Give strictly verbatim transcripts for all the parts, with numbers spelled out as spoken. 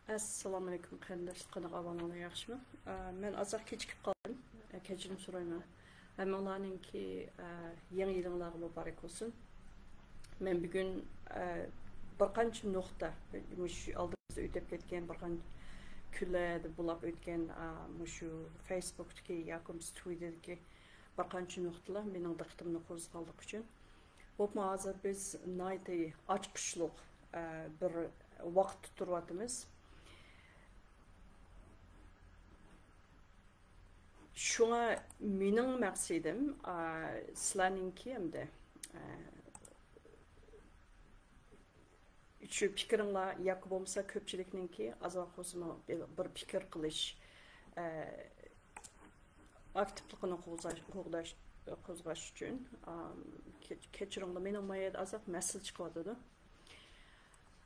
ئەسسالامۇئەلەيكۇم قېرىنداشلار، قانداق ئەھۋالىڭلار، ياخشىمۇ؟ ئە، مەن ئازراق كېچىكىپ قالدىم. ئە، كەچۈرۈم سورايمەن. ھەممىڭلارنىڭكى، ئە، يېڭى يىلىڭلارغا مۇبارەك بولسۇن. مەن بۈگۈن، ئە، بىر قانچە نۇقتا، مۇشۇ ئالدىمىزدا ئۆتۈپ كەتكەن بىر قانچە كۈنلەردە بۇلاپ ئۆتكەن، ئە، مۇشۇ فېيسبۇكتىكى ياكى بولمىسا تىۋىتتېردىكى بىر قانچە نۇقتىلار مېنىڭ دىققىتىمنى قوزغىغانلىقى ئۈچۈن. بولۇپمۇ ھازىر بىز ناھايىتى ئاچقۇچلۇق، ئە، بىر ۋاقىتتا تۇرۇۋاتىمىز. شۇڭا مېنىڭ مەقسىتىم، ئە، سىلەرنىڭكى ئەمدى، ئە، شۇ پىكرىڭلار ياكى بولمىسا كۆپچىلىكنىڭكى ئازراق بولسىمۇ بىر، بىر پىكىر قىلىش، ئە، ئاكتىپلىقىنى قوغداش، قوغداش، قوزغاش ئۈچۈن، ئام، كەچ-، كەچۈرۈڭلار، مېنىڭ ما يەردە ئازراق مەسىلە چىقىۋاتىدۇ.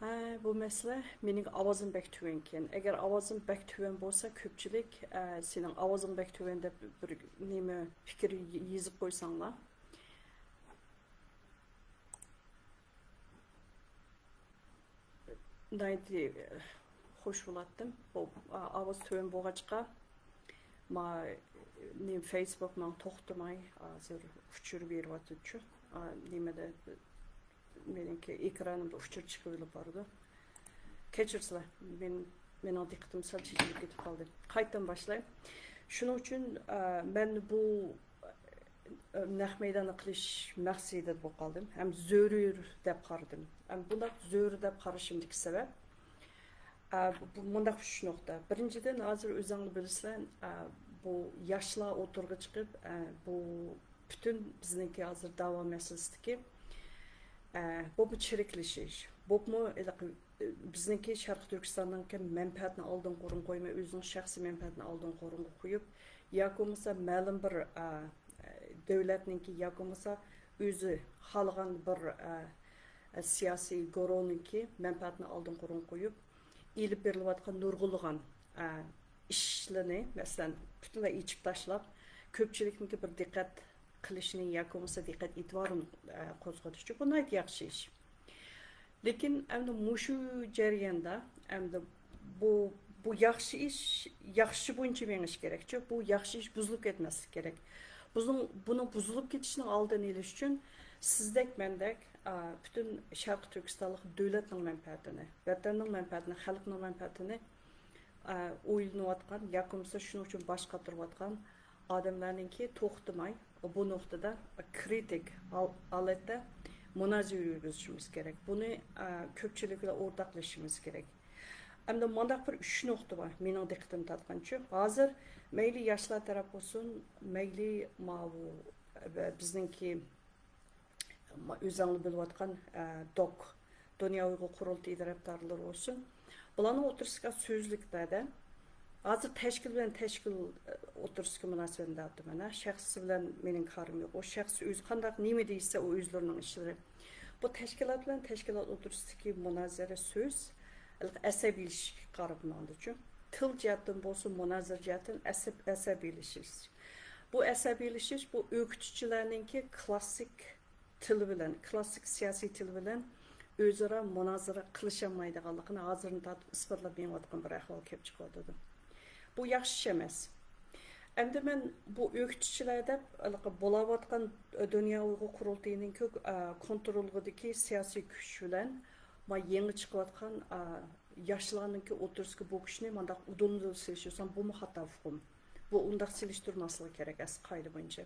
ھە، بۇ مەسىلە مېنىڭ ئاۋازىم بەك تۆۋەنكەن. ئەگەر ئاۋازىم بەك تۆۋەن بولسا، كۆپچىلىك، ئە، سېنىڭ ئاۋازىڭ بەك تۆۋەن دەپ بىر نېمە پىكىر يېزىپ قويساڭلار. ناھايىتى خوش بولاتتىم. بۇ، ئا-، ئاۋاز تۆۋەن بولغاچقا، ما، نېمە، فېيسبۇك ماڭا توختىماي، ھازىر ئۇچۇر بېرىۋاتىدۇچۇ. ئا، نېمىدە، مېنىڭكى ئېكرانىمدا ئۇچۇر چىقىۋېلىپ بارىدۇ. كەچۈرسىلەر، مېن-، مېنىڭ دىققىتىم سەل چېچىلىپ كېتىپ قالدى. قايتىدىن باشلاي. شۇنىڭ ئۈچۈن، ئا، مەن بۇ نەق مەيداندا قىلىش مەقسىتىدە بولۇپ قالدىم ھەم زۆرۈر دەپ قارىدىم. ھەم بۇنداق زۆرۈر دەپ قارىشىمدىكى سەۋەب، ئە، بۇ، مۇنداق ئۈچ نۇقتا. بىرىنچىدىن، ھازىر ئۆزۈڭلار بىلىسىلەر، ئە، بۇ ياشلار ئوتتۇرىغا چىقىپ، ئە، بۇ پۈتۈن بىزنىڭكى ھازىر داۋا مەسىلىسىدىكى، ئە، بۇ، بۇ چىرىكلىشىش، بولۇپمۇ ھېلىقى بىزنىڭكى شەرقىي تۈركىستاننىڭكى مەنپەئەتىنى ئالدىنقى ئورۇنغا قويماي، ئۆزىنىڭ شەخسىي مەنپەئەتىنى ئالدىنقى ئورۇنغا قويۇپ، ياكى بولمىسا مەلۇم بىر، ئە، دۆلەتنىڭكى ياكى بولمىسا ئۆزى خالىغان بىر، ئە، سىياسىي گۇرۇھنىڭكى مەنپەئەتىنى ئالدىنقى ئورۇنغا قويۇپ، ئېلىپ بېرىلىۋاتقان نۇرغۇنلىغان، ئە، ئىشلىرىنى، مەسىلەن، پۈتۈنلەي ئېچىپ تاشلاپ، كۆپچىلىكنىڭكى بىر دىققەت قىلىشىنى ياكى بولمىسا دىققەت ئېتىبارىنى، ئە، قوزغىتىش، بۇ ناھايىتى ياخشى ئىش. لېكىن ئەمدى مۇشۇ جەرياندا ئەمدى بۇ، بۇ ياخشى ئىش، ياخشى بويىچە مېڭىش كېرەكچۇ. بۇ ياخشى ئىش بۇزۇلۇپ كەتمەسلىك كېرەك. بۇنىڭ، بۇنىڭ بۇزۇلۇپ كېتىشىنىڭ ئالدىنى ئېلىش ئۈچۈن سىزدەك، مەندەك، ئا، پۈتۈن شەرقىي تۈركىستانلىق دۆلەتنىڭ مەنپەئەتىنى، ۋەتەننىڭ مەنپەئەتىنى، خەلقنىڭ مەنپەئەتىنى، ئا، ئويلىنىۋاتقان ياكى بولمىسا شۇنىڭ ئۈچۈن باش قاتۇرۇۋاتقان ئادەملەرنىڭكى توختىماي بۇ نۇقتىدا كرىتىك ھال-، ھالەتتە مۇنازىرە يۈرگۈزۈشىمىز كېرەك. بۇنى، ئە، كۆپچىلىك بىلەن ئورتاقلىشىشىمىز كېرەك. ئەمدى مۇنداق بىر ئۈچ نۇقتا بار، مېنىڭ دىققىتىمنى تارتقان شۇ. ھازىر مەيلى ياشلار تەرەپ بولسۇن، مەيلى ماۋۇ، ئە، بىزنىڭكى ئۆزۈڭلار بىلىۋاتقان، ئە، دوك، دۇنيا ئۇيغۇر قۇرۇلتىيى تەرەپدارلىرى بولسۇن. بۇلارنىڭ ئوتتۇرىسىدا سۆزلۈكلەردە، ھازىر تەشكىل بىلەن تەشكىل، ئە، ئوتتۇرىسىدىكى مۇناسىۋەتنى دەۋاتىمەن، ھە، شەخسى بىلەن مېنىڭ كارىم يوق. ئۇ شەخس ئۆزى قانداق نېمە دېيىشسە، ئۇ ئۆزلىرىنىڭ ئىشلىرى. بۇ تەشكىلات بىلەن تەشكىلات ئوتتۇرىسىدىكى مۇنازىرە سۆز، ئەسەبىيلىشىشكە قاراپ ماڭىدۇچۇ. تىل جەھەتتىن بولسۇن، مۇنازىرە جەھەتتىن ئەسەب-، ئەسەبىيلىشىش. بۇ ئەسەبىيلىشىش، بۇ ئۆكتىچىلەرنىڭكى كلاسسىك تىلى بىلەن، كلاسسىك سىياسىي تىلى بىلەن ئۆزئارا مۇنازىرە قىلىشالمايدىغانلىقىنى ھازىردىن تارتىپ ئىسپاتلاپ مېڭىۋاتقان بىر ئەھۋال كېلىپ چىقىۋاتىدۇ. بۇ ياخشى ئىش ئەمەس. ئەمدى مەن بۇ ئۆكتىچىلەر دەپ ھېلىقى بولاۋاتقان دۇنيا ئۇيغۇر قۇرۇلتىيىنىڭكى، ئا، كونترولىدىكى سىياسىي كۈچ بىلەن ما يېڭى چىقىۋاتقان، ئا، ياشلارنىڭكى ئوتتۇرىسىدىكى بۇ كۈچنى مانداق ئۇدۇلنى سېلىشتۇرسام، بۇمۇ خاتا ئۇقۇم. بۇ ئۇنداق سېلىشتۇرماسلىقى كېرەك ئەسلى قائىدە بويىچە.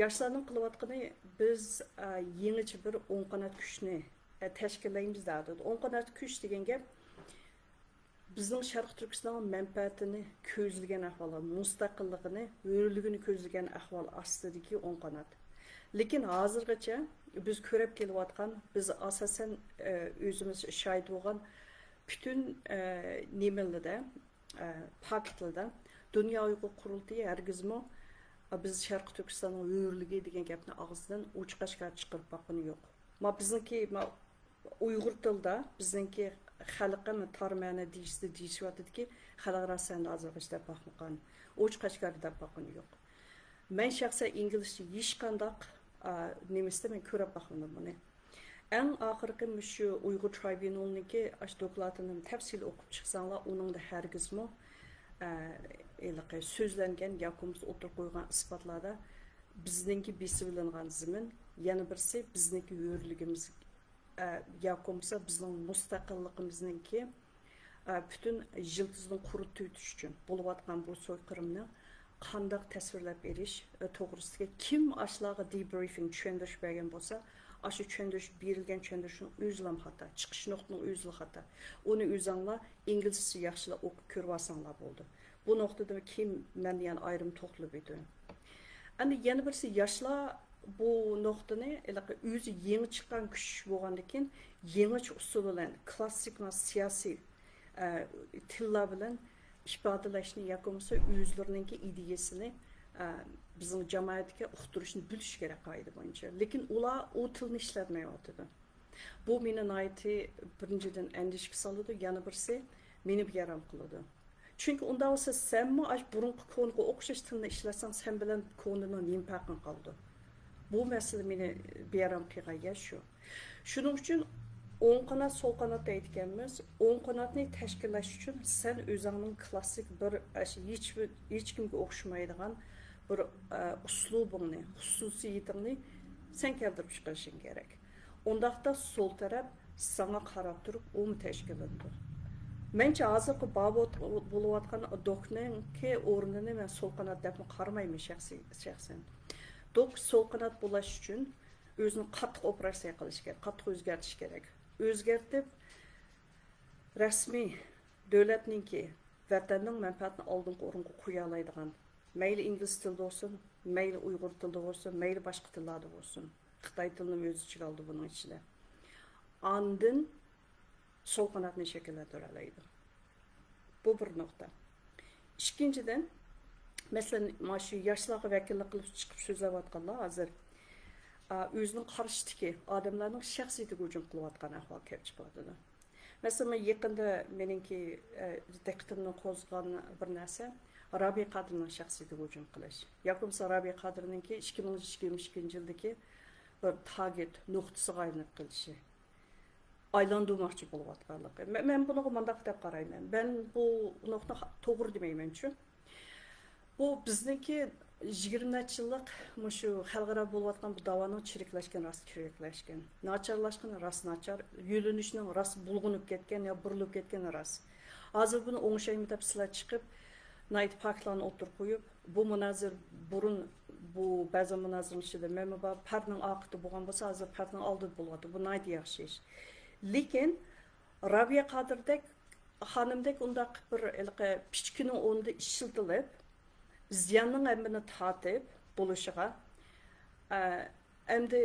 ياشلارنىڭ قىلىۋاتقىنى، بىز، ئە، يېڭىچە بىر ئوڭ قانات كۈچنى، ئە، تەشكىللەيمىز دەۋاتىدۇ. ئوڭ قانات كۈچ دېگەن گەپ بىزنىڭ شەرقىي تۈركىستاننىڭ مەنپەئەتىنى كۆزلىگەن ئەھۋال، مۇستەقىللىقىنى، ھۆرلۈكىنى كۆزلىگەن ئەھۋال ئاستىدىكى ئوڭ قانات. لېكىن ھازىرغىچە بىز كۆرۈپ كېلىۋاتقان، بىز ئاساسەن، ئە، ئۆزىمىز شاھىت بولغان پۈتۈن، ئە، نېمىلىدە، ئە، پاكىتلىدا دۇنيا ئۇيغۇر قۇرۇلتىيى ھەرگىزمۇ، ئە، بىز شەرقىي تۈركىستاننىڭ ھۆرلۈكى دېگەن گەپنى ئاغزىدىن ئوچۇق ئاشكارا چىقىرىپ باققىنى يوق. ما بىزنىڭكى، ما ئۇيغۇر تىلىدا بىزنىڭكى خەلقىم تار مەنە دېيىشتە دېيىشىۋاتىدىكى، خەلقئارا سەھنىدە ھازىرغىچە دەپ باقمىغان، ئوچۇق ئاشكارا دەپ باققىنى يوق. مەن شەخسەن ئىنگلىزچە ھېچقانداق، ئا، نېمىسىدە مەن كۆرۈپ باقمىدىم بۇنى. ئەڭ ئاخىرقى مۇشۇ ئۇيغۇر ترايبۇنالنىڭكى ئاشۇ دوكلاتىنى تەپسىلىي ئوقۇپ چىقساڭلار، ئۇنىڭدا ھەرگىزمۇ، ئە، ھېلىقى سۆزلەنگەن ياكى بولمىسا ئوتتۇرىغا قويغان ئىسپاتلاردا بىزنىڭكى بېسىۋېلىنغان زېمىن، يەنە بىرسى بىزنىڭكى ھۆرلۈكىمىز، ئە، ياكى بولمىسا بىزنىڭ مۇستەقىللىقىمىزنىڭكى، ئە، پۈتۈن يىلتىزىنى قۇرۇتۇۋېتىش ئۈچۈن بولۇۋاتقان بۇ سويقىرىمنى قانداق تەسۋىرلەپ بېرىش، ئە، توغرىسىدىكى كىم ئاشۇلارغا دېبرىفىڭ، چۈشەندۈرۈش بەرگەن بولسا، ئاشۇ چۈشەندۈرۈش، بېرىلگەن چۈشەندۈرۈشنىڭ ئۆزىلا خاتا، چىقىش نۇقتىنىڭ ئۆزىلا خاتا. ئۇنى ئۆزەڭلار ئىنگلىزچە ياخشىلا ئوقۇپ كۆرۈۋالساڭلار بولدى. بۇ نۇقتىدا كېيىن مەن يەنە ئايرىم توختىلىپ ئۆتىمەن. ئەمدى يەنە بىرسى، ياشلار بۇ نۇقتىنى ھېلىقى ئۆزى يېڭى چىققان كۈچ بولغاندىكىن، يېڭىچە ئۇسۇل بىلەن كلاسسىك سىياسىي، ئە، تىللار بىلەن ئىپادىلەشنى ياكى بولمىسا ئۆزلىرىنىڭكى ئىدىيەسىنى، ئە، بىزنىڭ جامائەتكە ئۇقتۇرۇشنى بىلىشى كېرەك قائىدە بويىچە. لېكىن ئۇلار ئۇ تىلنى ئىشلەتمەيۋاتىدۇ. بۇ مېنى ناھايىتى، بىرىنچىدىن، ئەندىشىگە سالىدۇ، يەنە بىرسى، مېنى بىئارام قىلىدۇ. چۈنكى ئۇنداق بولسا، سەنمۇ ئاش بۇرۇنقى كونىغا ئوخشاش تىلنى ئىشلەتسەڭ، سەن بىلەن كونىنىڭ نېمە پەرقىڭ قالىدۇ؟ بۇ مەسىلە مېنى بىئارام قىلغان يەر شۇ. شۇنىڭ ئۈچۈن ئوڭ قانات، سول قانات دەيدىكەنمىز. ئوڭ قاناتنى تەشكىللەش ئۈچۈن سەن ئۆزۈڭنىڭ كلاسسىك بىر، ئاشۇ ھېچ، ھېچكىمگە ئوخشىمايدىغان بىر، ئە، ئۇسلۇبۇڭنى، خۇسۇسىيىتىڭنى سەن كەلتۈرۈپ چىقىرىشىڭ كېرەك. ئۇنداقتا سول تەرەپ ساڭا قاراپ تۇرۇپ ئۇمۇ تەشكىللىنىدۇ. مەنچە ھازىرقى بار بولۇۋاتقان دوكنىڭكى ئورنىنى مەن سول قانات دەپمۇ قارىمايمەن شەخسىي، شەخسەن. دوك سول قانات بولاش ئۈچۈن ئۆزىنى قاتتىق ئوپېراتسىيە قىلىش كېرەك، قاتتىق ئۆزگەرتىش كېرەك. ئۆزگەرتىپ، رەسمىي دۆلەتنىڭكى، ۋەتەننىڭ مەنپەئەتىنى ئالدىنقى ئورۇنغا قويالايدىغان، مەيلى ئىنگلىز تىلىدا بولسۇن، مەيلى ئۇيغۇر تىلىدا بولسۇن، مەيلى باشقا تىللاردا بولسۇن، خىتاي تىلىنىمۇ ئۆز ئىچىگە ئالىدۇ بۇنىڭ ئىچىدە. ئاندىن سول قاناتنى شەكىللەندۈرەلەيدۇ. بۇ بىر نۇقتا. ئىككىنچىدىن، مەسىلەن، مانا شۇ ياشلارغا ۋەكىللىك قىلىپ چىقىپ سۆزلەۋاتقانلار ھازىر، ئا، ئۆزىنىڭ قارشىدىكى ئادەملەرنىڭ شەخسىيىتىگە ھۇجۇم قىلىۋاتقان ئەھۋال كېلىپ چىقىۋاتىدۇ. مەسىلەن، مەن يېقىندا مېنىڭكى، ئە، دىققىتىمنى قوزغىغان بىر نەرسە، رابىيە قادىرنىڭ شەخسىيىتىگە ھۇجۇم قىلىش. ياكى بولمىسا رابىيە قادىرنىڭكى ئىككى مىڭ يىگىرمە ئىككىنچى يىلدىكى بىر تارگېت نۇقتىسىغا ئايلىنىپ قېلىشى. ئايلاندۇرماقچى بولۇۋاتقانلىقى. مە-، مەن بۇنىڭغا مۇنداق دەپ قارايمەن. مەن بۇ نۇقتىنى خا-، توغرا دېمەيمەنچۇ. بۇ بىزنىڭكى يىگىرمە نەچچە يىللىق مۇشۇ خەلقئارا بولۇۋاتقان بۇ داۋانىڭ چىرىكلەشكىنى راست چىرىكلەشكەن، ناچارلاشقىنى راست ناچار، يۆنىلىشنىڭ راست بۇلغىنىپ كەتكەن يا بۇرۇلۇپ كەتكىنى راست. ھازىر بۇنى ئوڭشايمەن دەپ سىلەر چىقىپ، ناھايىتى پاكىتلارنى ئوتتۇرىغا قويۇپ، بۇ مۇنازىرە بۇرۇن، بۇ بەزى مۇنازىرىنىڭ ئىچىدە مەنمۇ بار، پەردىنىڭ ئارقىدا بولغان بولسا، ھازىر پەردىنىڭ ئالدىدا بولۇۋاتىدۇ. بۇ ناھايىتى ياخشى ئىش. لېكىن رابىيە قادىردەك، خانىمدەك ئۇنداق بىر ھېلىقى پىچىكىنىڭ ئورنىدا ئىشلىتىلىپ، زىياننىڭ ھەممىنى تارتىپ بولۇشىغا، ئە، ئەمدى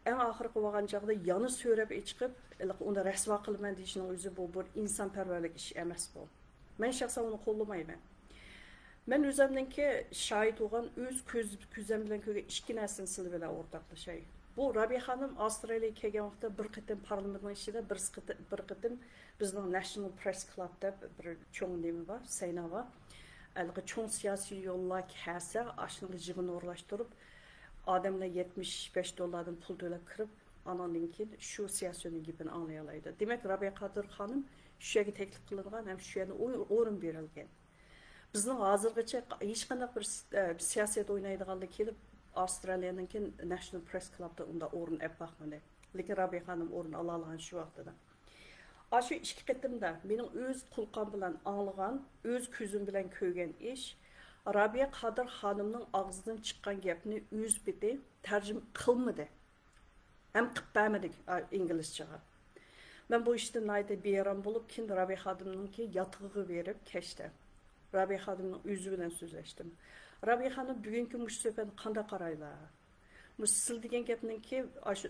ئەڭ ئاخىرقى بولغان چاغدا يەنە سۆرەپ ئېچىقىپ، ھېلىقى ئۇنى رەسۋا قىلىمەن دېيىشنىڭ ئۆزى بۇ بىر ئىنسانپەرۋەرلىك ئىش ئەمەس بۇ. مەن شەخسەن ئۇنى قوللىمايمەن. مەن ئۆزۈمنىڭكى شاھىت بولغان، ئۆز كۆز، كۆزۈم بىلەن كۆرگەن ئىككى نەرسىنى سىلەر بىلەن ئورتاقلىشاي. بۇ رابىيە خانىم ئاۋسترالىيەگە كەلگەن ۋاقىتتا بىر قېتىم پارلامېنتنىڭ ئىچىدە بىر قېتىم، بىر قېتىم بىزنىڭ ناشنال پرېس كلاب دەپ بىر چوڭ نېمە بار، سەينا بار. ھېلىقى چوڭ سىياسىي يوللار كەلسە، ئاشۇنىڭغا يىغىن ئورۇنلاشتۇرۇپ، ئادەملەر يەتمىش بەش دوللاردىن پۇل تۆلەپ كىرىپ، ئاناندىن كېيىن شۇ سىياسىيوننىڭ گېپىنى ئاڭلىيالايدۇ. دېمەك، رابىيە قادىر خانىم شۇ يەرگە تەكلىپ قىلىنغان ھەم شۇ يەردە ئو-، ئورۇن بېرىلگەن. بىزنىڭ ھازىرغىچە ھېچقانداق بىر س-، ئە، سىياسەت ئوينايدىغانلار كېلىپ، ئاۋسترالىيەنىڭكى ناشنال پرېس كلابتا ئۇنداق ئورۇن ئېلىپ باقمىدى. لېكىن رابىيە خانىم ئورۇن ئالالىغان شۇ ۋاقتىدا. ئاشۇ ئىككى قېتىمدا مېنىڭ ئۆز قۇلىقىم بىلەن ئاڭلىغان، ئۆز كۆزۈم بىلەن كۆرگەن ئىش، رابىيە قادىر خانىمنىڭ ئاغزىدىن چىققان گەپنى ئۆز پېتى تەرجىمە قىلمىدى. ھەم قىلىپ بەرمىدى، ئا، ئىنگلىزچىغا. مەن بۇ ئىشتىن ناھايىتى بىئارام بولۇپ، كېيىن رابىيە خانىمنىڭكى ياتىقىغا بېرىپ كەچتە رابىيە خانىمنىڭ ئۆزى بىلەن سۆزلەشتىم. رابىيە خانىم، بۈگۈنكى مۇشۇ سۆھبەتنى قانداق قارايلا؟ مۇشۇ سىز دېگەن گەپنىڭكى ئاشۇ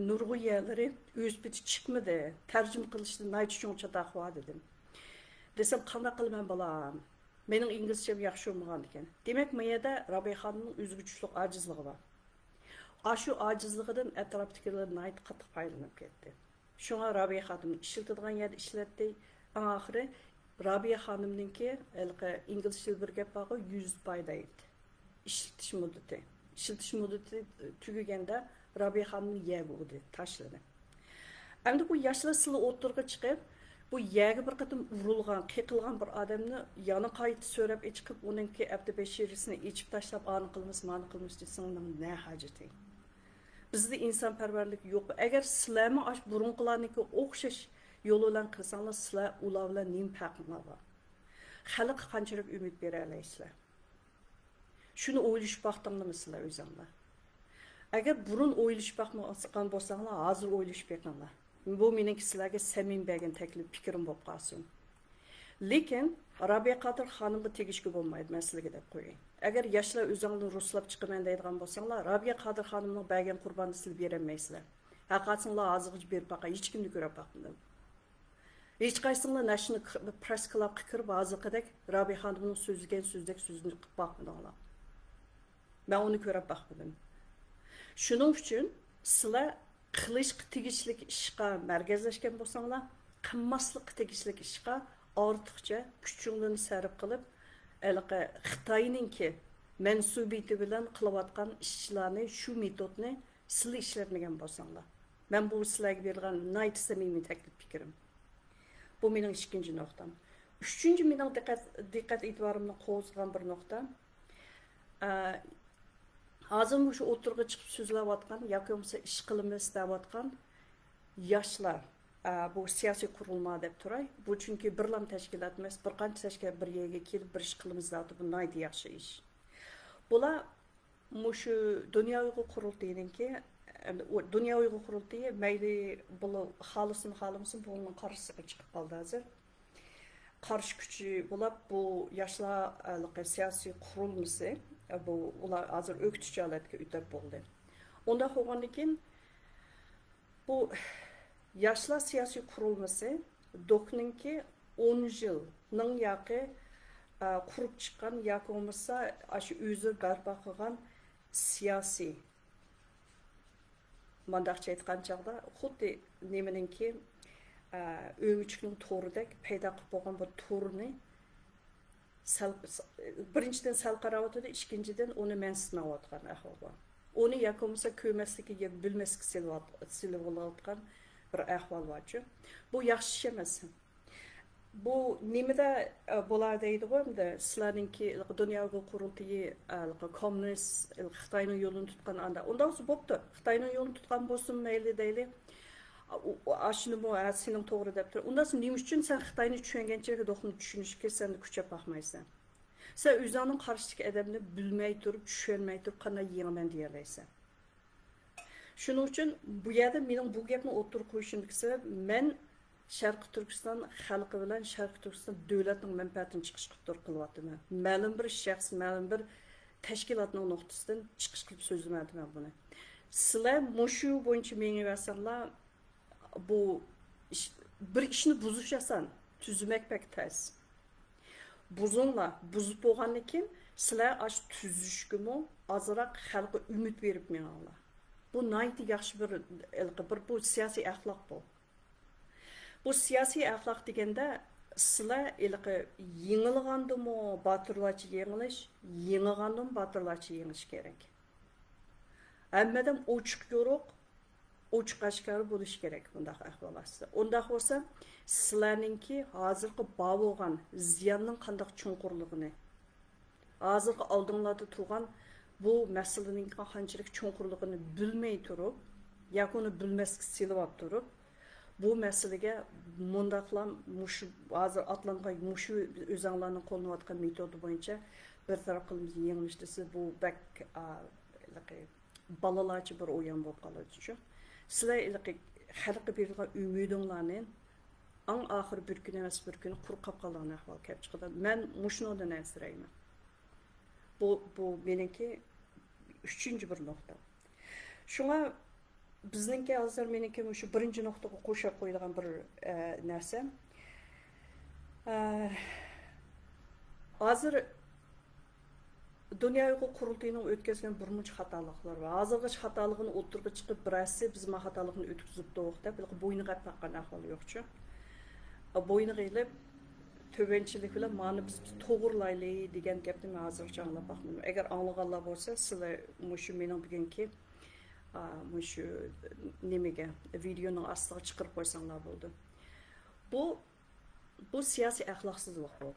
نۇرغۇن يەرلىرى ئۆز پېتى چىقمىدى. تەرجىمە قىلىشتا ناھايىتى چوڭ چاتاق بار دېدىم. دېسەم، قانداق قىلىمەن بالام؟ مېنىڭ ئىنگلىزچەم ياخشى بولمىغان ئىكەن. دېمەك، ما يەردە رابىيە خانىمنىڭ ئۆزىگە چۈشلۈك ئاجىزلىقى بار. ئاشۇ ئاجىزلىقىدىن ئەتراپتىكىلەر ناھايىتى قاتتىق پايدىلىنىپ كەتتى. شۇڭا رابىيە خانىمنى ئىشلىتىدىغان يەردە ئىشلەتتى. ئەڭ ئاخىرى رابىيە خانىمنىڭكى ھېلىقى ئىنگلىزچىدا بىر گەپ بارغۇ، يۇز باي دەيت. ئىشلىتىش مۇددىتى. ئىشلىتىش مۇددىتى تۈگىگەندە رابىيە خانىمنى يەرگە ئۇردى، تاشلىدى. ئەمدى بۇ ياشلار سىلى ئوتتۇرىغا چىقىپ، بۇ يەرگە بىر قېتىم ئۇرۇلغان، قېقىلغان بىر ئادەمنى يەنە قايتا سۆرەپ ئېچىقىپ، ئۇنىڭكى ئەبدى بەشىرىسىنى ئېچىپ تاشلاپ، ئانى قىلىمىز، مانى قىلىمىز دېسىڭىز، نېمە ھاجىتى؟ بىزدە ئىنسانپەرۋەرلىك يوق. ئەگەر سىلەرمۇ ئاش بۇرۇنقىلارنىڭكى ئوخشاش يول بىلەن قىلساڭلار، سىلەر ئۇلار بىلەن نېمە پەرقىڭلار بار؟ خەلققە قانچىلىك ئۈمىد بېرەلەيسىلەر؟ شۇنى ئويلىشىپ باقتىڭلارمۇ سىلەر ئۆزۈڭلار؟ ئەگەر بۇرۇن ئويلىشىپ باقمىغان بولساڭلار، ھازىر ئويلىشىپ بېقىڭلار. بۇ مېنىڭكى سىلەرگە سەمىمىي بەرگەن تەكلىپ پىكرىم بولۇپ قالسۇن. لېكىن رابىيە قادىر خانىمغا تېگىشكە بولمايدۇ، مەن سىلەرگە دەپ قوياي. ئەگەر ياشلار ئۆزۈڭلارنى رۇسلاپ چىقىمەن دەيدىغان بولساڭلار، رابىيە قادىر خانىمنىڭ بەرگەن قۇربانىنى سىلەر بېرەلمەيسىلەر. ھەقىقەتنى ھازىرغىچە بېرىپ باققان ھېچكىمنى كۆرۈپ باقمىدىم. ھېچقايسىڭلار ناشنى پرېس كلابقا كىرىپ، ھازىرقىدەك رابىيە خانىمنىڭ سۆزلىگەن سۆزدەك سۆزىنى قىلىپ باقمىدىڭلار. مەن ئۇنى كۆرۈپ باقمىدىم. شۇنىڭ ئۈچۈن سىلەر قىلىشقا تېگىشلىك ئىشقا مەركەزلەشكەن بولساڭلار، قىلماسلىققا تېگىشلىك ئىشقا ئارتۇقچە كۈچۈڭلارنى سەرپ قىلىپ، ھېلىقى خىتاينىڭكى مەنسۇبىيىتى بىلەن قىلىۋاتقان ئىشلارنى، شۇ مېتودنى سىلى ئىشلەتمىگەن بولساڭلار. مەن بۇ سىلەرگە بېرىدىغان ناھايىتى سەمىمىي تەكلىپ پىكرىم. بۇ مېنىڭ ئىككىنچى نۇقتام. ئۈچىنچى مېنىڭ دىققەت، دىققەت ئېتىبارىمنى قوزغىغان بىر نۇقتا، ئە، ھازىر مۇشۇ ئوتتۇرىغا چىقىپ سۆزلەۋاتقان ياكى بولمىسا ئىش قىلىمىز دەۋاتقان ياشلار، ئە، بۇ سىياسىي قۇرۇلما دەپ تۇراي. بۇ چۈنكى بىرلام تەشكىلات ئەمەس، بىر قانچە تەشكىلات بىر يەرگە كېلىپ بىر ئىش قىلىمىز دەۋاتىدۇ، بۇ ناھايىتى ياخشى ئىش. بۇلار مۇشۇ دۇنيا ئۇيغۇر قۇرۇلتىيىنىڭكى، ئەمدى ئۇ دۇنيا ئۇيغۇر قۇرۇلتىيى مەيلى بۇلار خالىسۇن خالىمىسۇن بۇنىڭ قارشىسىغا چىقىپ قالدى ھازىر. قارشى كۈچى بولاپ بۇ ياشلار ھېلىقى سىياسىي قۇرۇلمىسى، بۇ ئۇلار ھازىر ئۆكتىچى ھالەتكە ئۆتۈپ بولدى. ئۇنداق بولغاندىن كېيىن بۇ ياشلار سىياسىي قۇرۇلمىسى دوكنىڭكى ئون يىلنىڭ ياقى، ئە، قۇرۇپ چىققان ياكى بولمىسا ئاشۇ ئۆزى بەرپا قىلغان سىياسىي، مانداقچە ئېيتقان چاغدا خۇددى نېمىنىڭكى، ئە، ئۆمۈچۈكنىڭ تورىدەك پەيدا قىلىپ بولغان بۇ تورنى سەل، بىرىنچىدىن سەل قاراۋاتىدۇ، ئىككىنچىدىن ئۇنى مەنسىتمەيۋاتقان ئەھۋال بار. ئۇنى ياكى بولمىسا كۆرمەسلىككە يا بىلمەسلىككە سېلىۋات-، سېلىۋالىۋاتقان بىر ئەھۋال بارچۇ. بۇ ياخشى ئىش ئەمەس. بۇ نېمىدە، ئە، بولا دەيدىغۇ، ئەمدى سىلەرنىڭكى دۇنيا ئۇيغۇر قۇرۇلتىيى، ئە، كوممۇنىست، خىتاينىڭ يولىنى تۇتقان ئاندا. ئۇنداق بولسا بوپتۇ. خىتاينىڭ يولىنى تۇتقان بولسۇن مەيلى دەيلى. ئۇ، ئۇ، ئاشۇنىمۇ، ھە، سېنىڭ توغرا دەپ تۇر. ئۇنداق نېمە ئۈچۈن سەن خىتاينى چۈشەنگەنچە دوقنى چۈشىنىشكە سەن كۈچەپ باقمايسەن؟ سەن ئۆزۈڭنىڭ قارشىدىكى ئادەمنى بىلمەي تۇرۇپ، چۈشەنمەي تۇرۇپ قانداق يېڭىمەن دېيەلەيسەن؟ شۇنىڭ ئۈچۈن بۇ يەردە مېنىڭ بۇ گەپنى ئوتتۇرىغا قويۇشۇمدىكى سەۋەب، مەن شەرقىي تۈركىستان خەلقى بىلەن شەرقىي تۈركىستان دۆلەتنىڭ مەنپەئەتىنى چىقىش قىلىپ تۇرۇپ قىلىۋاتىمەن. مەلۇم بىر شەخس، مەلۇم بىر تەشكىلاتنىڭ نۇقتىسىدىن چىقىش قىلىپ سۆزلىمەيتىمەن بۇنى. سىلەر مۇشۇ بويىچە مېڭىۋەرسەڭلار، بۇ ئىش، بىر ئىشنى بۇزۇش ئاسان، تۈزىمەك بەك تەس. بۇزۇڭلار، بۇزۇپ بولغاندىن كېيىن سىلەر ئاشۇ تۈزۈشكىمۇ ئازراق خەلققە ئۈمىد بېرىپ مېڭىڭلار. بۇ ناھايىتى ياخشى بىر، ھېلىقى بىر، بۇ سىياسىي ئەخلاق بۇ. بۇ سىياسىي ئەخلاق دېگەندە سىلەر ھېلىقى يېڭىلغاندىمۇ باتۇرلارچە يېڭىلىش، يېڭىغاندىمۇ باتۇرلارچە يېڭىش كېرەك. ھەممە ئادەم ئوچۇق يورۇق، ئوچۇق ئاشكارا بولۇشى كېرەك بۇنداق ئەھۋال ئاستىدا. ئۇنداق بولسا، سىلەرنىڭكى ھازىرقى بار بولغان زىياننىڭ قانداق چوڭقۇرلۇقىنى، ھازىرقى ئالدىڭلاردا تۇرغان بۇ مەسىلىنىڭ قانچىلىك چوڭقۇرلۇقىنى بىلمەي تۇرۇپ، ياكى ئۇنى بىلمەسكە سېلىۋاپ تۇرۇپ، بۇ مەسىلىگە مۇنداقلا مۇشۇ ھازىر ئاتلانغان مۇشۇ ئۆزەڭلارنىڭ قوللىنىۋاتقان مېتودى بويىچە بىر تەرەپ قىلىمىز، يېڭىلىش دېسە، بۇ بەك، ئا، ھېلىقى بالىلارچە بىر ئويۇن بولۇپ قالىدۇ شۇ. سىلەر ھېلىقى خەلققە بېرىدىغان ئۈمىدىڭلارنى ئەڭ ئاخىرى بىر كۈنى ئەمەس بىر كۈنى قۇرۇق قاپ قالىدىغان ئەھۋال كەپ چىقىدۇ. مەن مۇشۇنىڭدىن ئەنسىرەيمەن. بۇ، بۇ مېنىڭكى ئۈچىنچى بىر نۇقتا. شۇڭا بىزنىڭكى ھازىر مېنىڭكى مۇشۇ بىرىنچى نۇقتىغا قوشۇپ قويىدىغان بىر، ئە، نەرسەم. ئە، ھازىر دۇنيا ئۇيغۇر قۇرۇلتىيىنىڭ ئۆتكۈزگەن بىر مۇنچە خاتالىقلىرى بار. ھازىرغىچە خاتالىقىنى ئوتتۇرىغا چىقىپ، بىرەرسى بىز ما خاتالىقنى ئۆتكۈزۈپتۇق دەپ، بوينىغا ئېلىپ باققان ئەھۋال يوقچۇ. بوينىغا ئېلىپ، تۆۋەنچىلىك بىلەن مانى بىز توغرىلايلى دېگەن گەپنى مەن ھازىرغىچە ئاڭلاپ باقمىدىم. ئەگەر ئاڭلىغانلار بولسا، سىلەر مۇشۇ مېنىڭ بۈگۈنكى ئا، مۇشۇ نېمىگە، ۋىدېئونىڭ ئاستىغا چىقىرىپ قويساڭلار بولىدۇ. بۇ، بۇ سىياسىي ئەخلاقسىزلىق بۇ.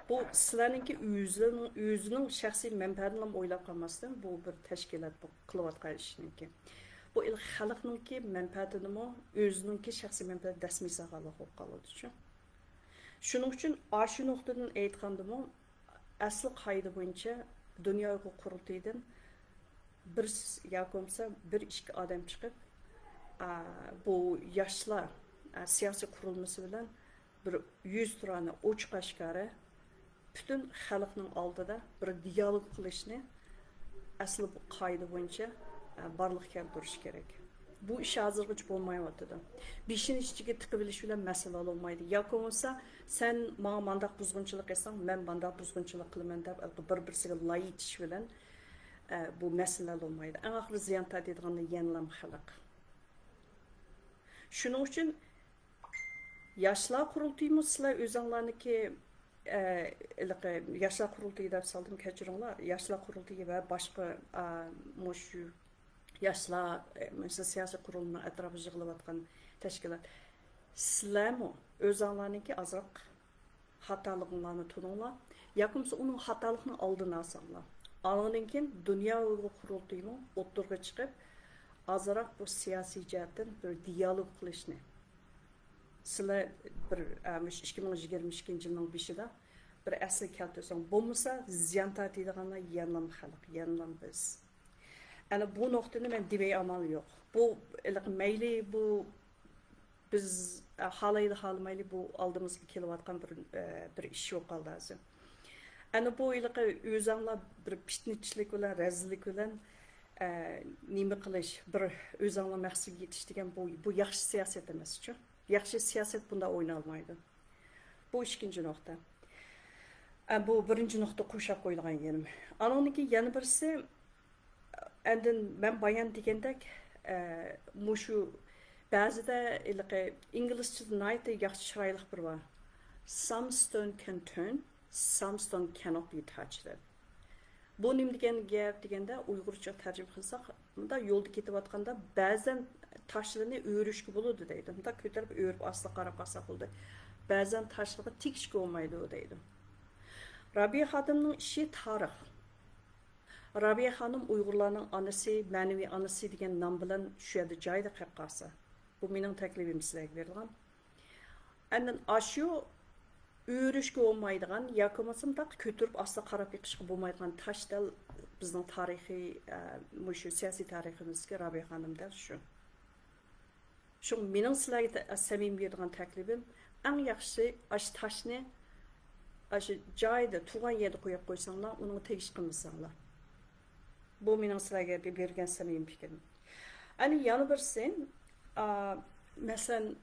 بۇ سىلەرنىڭكى ئۆزىنىڭ، ئۆزىنىڭ شەخسىي مەنپەئەتىنىلا ئويلاپ قالماستىن، بۇ بىر تەشكىلات بۇ قىلىۋاتقان ئىشىنىڭكى. بۇ ئىل-، خەلقنىڭكى مەنپەئەتىنىمۇ، ئۆزىنىڭكى شەخسىي مەنپەئەتىنى دەسمىي سالغانلىق بولۇپ قالىدۇ شۇ. شۇنىڭ ئۈچۈن ئاشۇ نۇقتىدىن ئېيتقاندىمۇ، ئەسلى قائىدە بويىچە دۇنيا ئۇيغۇر قۇرۇلتىيىدىن بىر س-، ياكى بولمىسا بىر ئىككى ئادەم چىقىپ، ئا، بۇ ياشلار، ئا، سىياسىي قۇرۇلمىسى بىلەن بىر يۈزتۇرانە ئوچۇق ئاشكارا پۈتۈن خەلقنىڭ ئالدىدا بىر دىيالوگ قىلىشنى ئەسلى بۇ قائىدە بويىچە، ئە، بارلىققا كەلتۈرۈش كېرەك. بۇ ئىش ھازىرغىچە بولمايۋاتىدۇ. بېشىنى ئىچىگە تىقىۋېلىش بىلەن مەسىلە ھەل بولمايدۇ. ياكى بولمىسا، سەن ماڭا مانداق بۇزغۇنچىلىق قىلساڭ، مەن مانداق بۇزغۇنچىلىق قىلىمەن دەپ، بىر-بىرسىگە لاي ئېتىش بىلەن، ئە، بۇ مەسىلە ھەل بولمايدۇ. ئەڭ ئاخىرى زىيان تارتىدىغىنى يەنىلا خەلق. شۇنىڭ ئۈچۈن ياشلار قۇرۇلتىيىمۇ سىلەر ئۆزۈڭلارنىڭكى، ئە، ھېلىقى ياشلار قۇرۇلتىيى دەپ سالدىم، كەچۈرۈڭلار. ياشلار قۇرۇلتىيى ۋە باشقا، ئا، مۇشۇ ياشلار، ئە، مۇشۇ سىياسىي قۇرۇلمىنىڭ ئەتراپىدا يىغىلىۋاتقان تەشكىلات. سىلەرمۇ ئۆزۈڭلارنىڭكى ئازراق خاتالىقىڭلارنى تونۇڭلار. ياكى بولمىسا ئۇنىڭ خاتالىقنىڭ ئالدىنى ئالساڭلار. ئاندىن كېيىن دۇنيا ئۇيغۇر قۇرۇلتىيىمۇ ئوتتۇرىغا چىقىپ، ئازراق بۇ سىياسىي جەھەتتىن بىر دىيالوگ قىلىشنى، سىلەر بىر، ئە، مۇشۇ ئىككى مىڭ يىگىرمە ئىككىنچى يىلنىڭ بېشىدا بىر ئەسلىگە كەلتۈرسەڭ، بولمىسا زىيان تارتىدىغانلار يەنىلا خەلق، يەنىلا بىز. ئەنە بۇ نۇقتىنى مەن دېمەي ئامال يوق. بۇ، ھېلىقى مەيلى بۇ بىز، ئە، خالايلى خالىمايلى بۇ ئالدىمىزغا كېلىۋاتقان بىر، ئە، بىر ئىش بولۇپ قالدى ھازىر. ئەنە بۇ ھېلىقى ئۆزەڭلار بىر پىتنىچىلىك بىلەن، رەزىللىك بىلەن، ئە، نېمە قىلىش، بىر ئۆزەڭلار مەقسەتكە يېتىش دېگەن بۇ، بۇ ياخشى سىياسەت ئەمەسچۇ. ياخشى سىياسەت بۇنداق ئوينالمايدۇ. بۇ ئىككىنچى نۇقتا. ئە، بۇ بىرىنچى نۇقتا قوشاپ قويىدىغان يېرىم. ئانىڭدىن كېيىن يەنە بىرسى، ئاندىن مەن بايان دېگەندەك، ئە، مۇشۇ بەزىدە ھېلىقى ئىنگلىزچىدا ناھايىتى ياخشى، چىرايلىق بىر بار. Some stone can turn, some stone cannot be touched دەپ. بۇ نېمە دېگەن گەپ دېگەندە، ئۇيغۇرچە تەرجىمە قىلساق، مۇنداق يولدا كېتىۋاتقاندا بەزەن تاشلىرىنى ئۆرۈشكە بولىدۇ دەيدۇ. مۇنداق كۆتۈرۈپ ئۆرۈپ ئاستىغا قاراپ باقساق بولىدۇ. بەزەن تاشلىرىغا تېگىشكە بولمايدۇ دەيدۇ. رابىيە خانىمنىڭ ئىشى تارىخ. رابىيە خانىم ئۇيغۇرلارنىڭ ئانىسى، مەنىۋى ئانىسى دېگەن نام بىلەن شۇ يەردە جايىدا قېلىپ قالسا. بۇ مېنىڭ تەكلىپىم سىلەرگە بېرىلغان. ئاندىن ئاشۇ ئۆرۈشكە بولمايدىغان ياكى بولمىسا مۇنداق كۆتۈرۈپ ئاستىغا قاراپ بېقىشقا بولمايدىغان تاش دەل بىزنىڭ تارىخىي، ئە، مۇشۇ سىياسىي تارىخىمىزدىكى رابىيە خانىم دەل شۇ. شۇڭا مېنىڭ سىلەرگە تە-، سەمىمىي بېرىدىغان تەكلىپىم، ئەڭ ياخشىسى ئاشۇ تاشنى ئاشۇ جايىدا، تۇغان يەردە قويۇپ قويساڭلار، ئۇنىڭغا تېگىش قىلمىساڭلار. بۇ مېنىڭ سىلەرگە بېرگەن سەمىمىي پىكرىم. ئەنە يەنە بىرسى، ئا، مەسىلەن،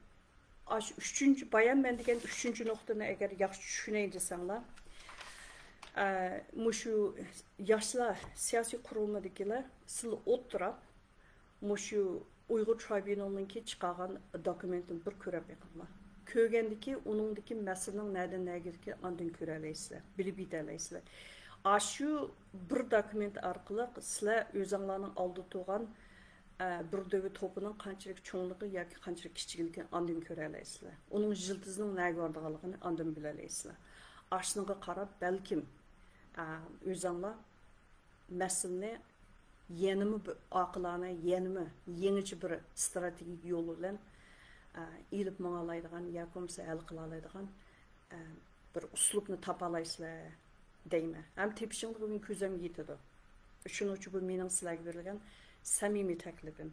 ئاشۇ ئۈچىنچى، بايان مەن دېگەن ئۈچىنچى نۇقتىنى ئەگەر ياخشى چۈشىنەي دېسەڭلار، ئە، مۇشۇ ياشلار، سىياسىي قۇرۇلمىدىكىلەر سىلەر ئولتۇراپ، مۇشۇ ئۇيغۇر ترايبۇنالنىڭكى چىقارغان دوكۇمېنتىنى بىر كۆرۈپ بېقىڭلار. كۆرگەندىكى ئۇنىڭدىكى مەسىلىنىڭ نەدىن نەگىدىكى ئاندىن كۆرەلەيسىلەر، بىلىپ يېتەلەيسىلەر. ئاشۇ بىر دوكۇمېنت ئارقىلىق سىلەر ئۆزۈڭلارنىڭ ئالدىدا تۇرغان، ئە، بىر دۆۋە توپىنىڭ قانچىلىك چوڭلۇقى ياكى قانچىلىك كىچىكلىكىنى ئاندىن كۆرەلەيسىلەر. ئۇنىڭ يىلتىزىنىڭ نەگە بارىدىغانلىقىنى ئاندىن بىلەلەيسىلەر. ئاشۇنىڭغا قاراپ بەلكىم، ئە، ئۆزۈڭلار مەسىلىنى يەنىمۇ بىر ئاقىلانە، يەنىمۇ يېڭىچە بىر ئىستراتېگىك يول بىلەن، ئە، ئېلىپ ماڭالايدىغان ياكى بولمىسا ھەل قىلالايدىغان، ئە، بىر ئۇسلۇبنى تاپالايسىلەر دەيمەن. ھەم تېپىشىڭلار بۈگۈن كۆزۈمگە يېتىدۇ. شۇنىڭ ئۈچۈن بۇ مېنىڭ سىلەرگە بېرىلگەن سەمىمىي تەكلىپىم.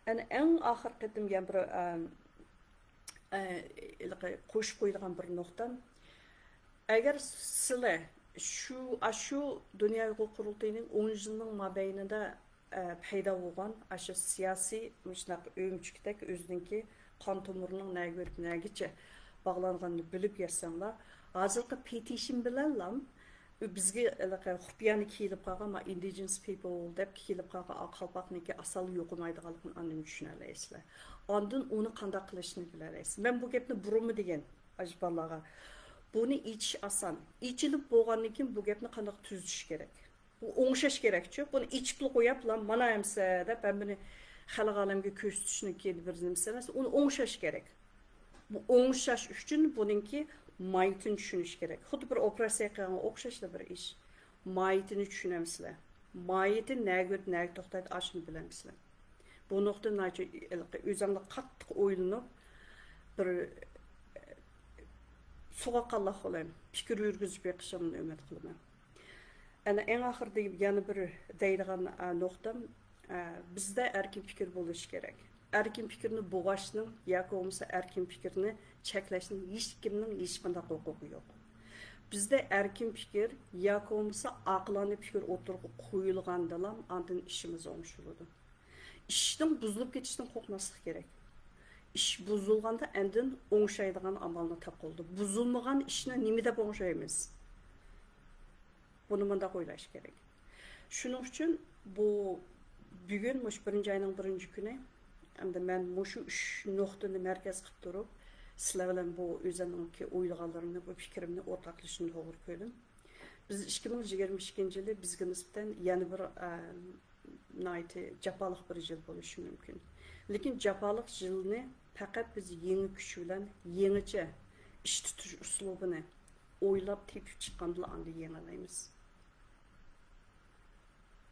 ئەنە ئەڭ ئاخىرقى قېتىم يەنە بىر، ئە، ئە، ھېلىقى قوشۇپ قويىدىغان بىر نۇقتام. ئەگەر سىلەر شۇ، ئاشۇ دۇنيا ئۇيغۇر قۇرۇلتىيىنىڭ ئون يىلنىڭ مابەينىدە، ئە، پەيدا بولغان ئاشۇ سىياسىي مۇشۇنداق ئۆمۈچۈكتەك ئۆزىنىڭكى قان تومۇرىنىڭ نەگە ئۆتۈپ نەگىچە باغلانغىنىنى بىلىپ يەتسەڭلار، ھازىرقى پېتىشن بىلەنلا بىزگە ھېلىقى خۇپىيانە كىيىلىپ قالغان، ما، ئىندىجېنس پىپل دەپ كىيىلىپ قالغان ئاق قالپاقنىڭكى ئاسانلا يوقىمايدىغانلىقىنى ئاندىن چۈشىنەلەيسىلەر. ئاندىن ئۇنى قانداق قىلىشنى بىلەلەيسىلەر. مەن بۇ گەپنى بۇرۇنمۇ دېگەن ئاشۇ بالىلارغا. بۇنى ئېچىش ئاسان. ئېچىلىپ بولغاندىن كېيىن بۇ گەپنى قانداق تۈزىتىش كېرەك؟ بۇ ئوڭشاش كېرەكچۇ. بۇنى ئېچىپلا قويۇپلا، مانا ئەمسە دەپ ھەممىنى خەلق ئالەمگە كۆرسىتىشنىڭكى بىر نېمىسى ئەمەس. ئۇنى ئوڭشاش كېرەك. بۇ ئوڭشاش ئۈچۈن بۇنىڭكى ماھىيىتىنى چۈشىنىش كېرەك. خۇددى بىر ئوپېراتسىيە قىلغان ئوخشاشلا بىر ئىش. ماھىيىتىنى چۈشىنەمسىلەر؟ ماھىيىتى نەگە ئۆتۈپ، نەگە توختايدۇ، ئاشۇنى بىلەمسىلەر؟ بۇ نۇقتا ناھايىتى ئۆزۈڭلار قاتتىق ئويلىنىپ، بىر سوغۇققانلىق بىلەن پىكىر يۈرگۈزۈپ بېقىشىڭلارنى ئۈمىد قىلىمەن. ئەنە ئەڭ ئاخىرىدا يەنە بىر دەيدىغان، ئە، نۇقتام، ئە، بىزدە ئەركىن پىكىر بولۇشى كېرەك. ئەركىن پىكىرنى بوغاشنىڭ ياكى بولمىسا ئەركىن پىكىرنى چەكلەشنىڭ ھېچكىمنىڭ ھېچقانداق ھوقۇقى يوق. بىزدە ئەركىن پىكىر ياكى بولمىسا ئاقىلانە پىكىر ئوتتۇرىغا قويۇلغاندىلا ئاندىن ئىشىمىز ئوڭشىلىدۇ. ئىشنىڭ بۇزۇلۇپ كېتىشىدىن قورقماسلىق كېرەك. ئىش بۇزۇلغاندا ئاندىن ئوڭشايدىغان ئامالنى تاپقىلى. بۇزۇلمىغان ئىشنى نېمە دەپ ئوڭشايمىز؟ بۇنى مۇنداق ئويلاش كېرەك. شۇنىڭ ئۈچۈن بۇ بۈگۈن مۇشۇ بىرىنچى ئاينىڭ بىرىنچى كۈنى، ئەمدى مەن مۇشۇ ئۈچ نۇقتىنى مەركەز قىلىپ تۇرۇپ، سىلەر بىلەن بۇ ئۆزۈمنىڭكى ئويلىغانلىرىمنى، بۇ پىكرىمنى ئورتاقلىشىشنى توغرا كۆردۈم. بىز ئىككى مىڭ يىگىرمە ئىككىنچى يىلى بىزگە نىسبەتەن يەنە بىر، ئە، ناھايىتى جاپالىق بىر يىل بولۇشى مۇمكىن. لېكىن جاپالىق يىلنى پەقەت بىز يېڭى كۈچ بىلەن يېڭىچە ئىش تۇتۇش ئۇسلۇبىنى ئويلاپ تېپىپ چىققاندىلا ئاندىن يېڭەلەيمىز.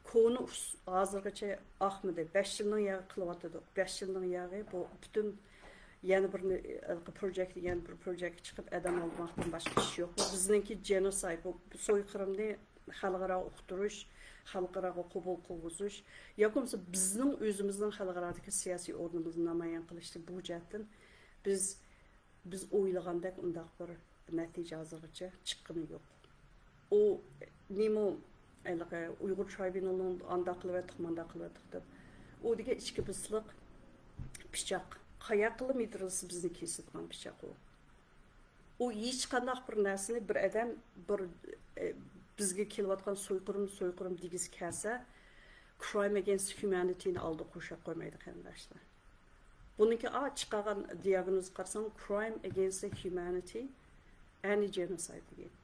كونا ئۇس-، ھازىرغىچە ئاقمىدى. بەش يىلنىڭ ياغى قىلىۋاتىدۇق. بەش يىلنىڭ ياغى بۇ پۈتۈن يەنە بىر نى-، پروجېكت، يەنە بىر پروجېكت چىقىپ ئادەم ئالماقتىن باشقا ئىش يوق. بۇ بىزنىڭكى جېنوسايد، بۇ سويقىرىمنى خەلقئاراغا ئۇقتۇرۇش، خەلقئاراغا قوبۇل قىلغۇزۇش ياكى بولمىسا بىزنىڭ ئۆزىمىزنىڭ خەلقئارادىكى سىياسىي ئورنىمىزنى نامايان قىلىشتا بۇ جەھەتتىن بىز، بىز ئويلىغاندەك ئۇنداق بىر نەتىجە ھازىرغىچە چىققىنى يوق. ئۇ نېمە، ھېلىقى ئۇيغۇر ترايبۇنالىنى ئانداق قىلىۋەتتۇق، مانداق قىلىۋەتتۇق دەپ. ئۇ دېگەن ئىچكى بىسلىق پىچاق. قاياققىلا مىدىرلىسا بىزنى كېسىدىغان پىچاق ئۇ. ئۇ ھېچقانداق بىر نەرسىنى بىر ئادەم بىر، ئە، بىزگە كېلىۋاتقان سويقۇرۇم، سويقۇرۇم دېگۈسى كەلسە، crime against humanityنى ئالدىغا قوشاپ قويمايدۇ، قېرىنداشلار. بۇنىڭكى ئا، چىقارغان دىياگنوزغا قارىساڭ، crime against the humanity and genocide دېگەن.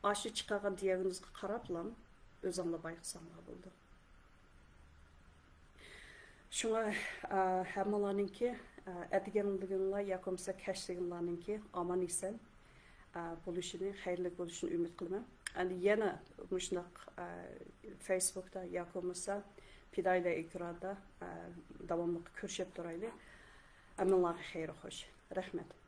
ئاشۇ چىقارغان دىياگنوزغا قاراپلا ئۆزۈڭلار بايقىساڭلار بولىدۇ. شۇڭا، ئە، ھەممىڭلارنىڭكى، ئە، ئەتىگەنلىكىڭلار ياكى بولمىسا كەچلىكىڭلارنىڭكى ئامان-ئېسەن، ئە، بولۇشىنى، خەيرلىك بولۇشىنى ئۈمىد قىلىمەن. ئەمدى يەنە مۇشۇنداق، ئە، فېيسبۇكتا ياكى بولمىسا پىدائىيلار ئېكراندا، ئە، داۋاملىق كۆرۈشۈپ تۇرايلى. ھەممىڭلارغا خەير خوش. رەھمەت.